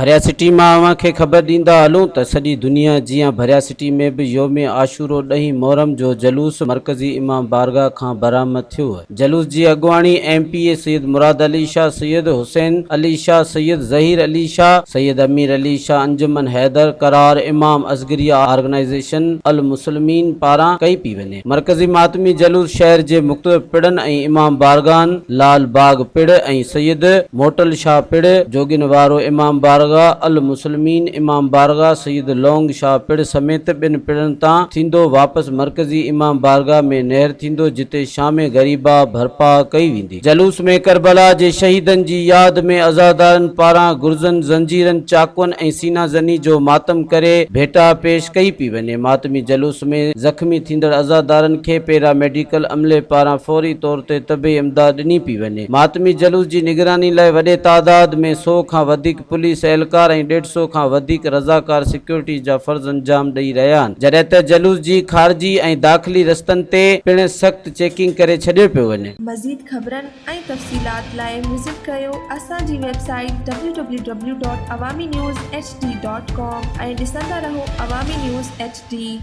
ڀريا city مان اوهان کي خبر ڏيندا هلون ته سڄي دنيا جيان ڀريا سٽي ۾ به يوم عاشورو ڏهين محرم جو جلوس مرڪزي امام بارگاهه کان برآمد ٿيو. جلوس جي اڳواڻي M P A Syed Murad Ali Shah, Syed Hussain Ali Shah, Syed Zaheer Ali Shah, Syed Amir Ali Shah, Anjuman Haider Karar, Imam Asgharia organisation Almuslimeen پاران ڪئي پئي وڃي. مرڪزي ماتمي جلوس شهر جي مختلف پڙن ۽ امام بارگاهن، لال باغ پڙ ۽ سيد موٽل شاهه پڙ، جوڳين وارو امام بارگاهه، المسلمين امام بارگاهه، سيد لونگ شاهه پڙ سميت ٻين پڙن تان ٿيندو واپس مرڪزي امام بارگاهه ۾ نهر ٿيندو جتي شام غريبا ڀرپا ڪئي ويندي. جلوس ۾ ڪربلا جي شهيدن جي ياد ۾ عزادارن پاران گرزن، زنجيرن، چاقون ۽ سينا زني جو ماتم ڪري ڀيٽا پيش ڪئي پئي وڃي. ماتمي جلوس ۾ زخمي ٿيندڙ عزادارن کي پيرا ميڊيڪل عملي پاران فوري طور تي طبي امداد ڏني پئي وڃي. ماتمي جلوس جي نگراني لاء وڏي تعداد ۾ سو کان وڌيڪ پوليس اهلڪار ۽ ڏيڍ سو کان وڌيڪ رضاڪار سيڪيورٽي جا فرض انجام ڏئي رهيا آهن، جڏهن ته جلوس جي خارجي ۽ داخلي رستن تي پڻ سخت چيڪنگ ڪري ڇڏيو پيو وڃي. مزيد خبرن ۽ تفصيلات لاء وزٽ ڪريو اسان جي website W W W dot Awami news H D dot com ۽ ڏسندا رهو عوامي نيوز ايڇ ڊي.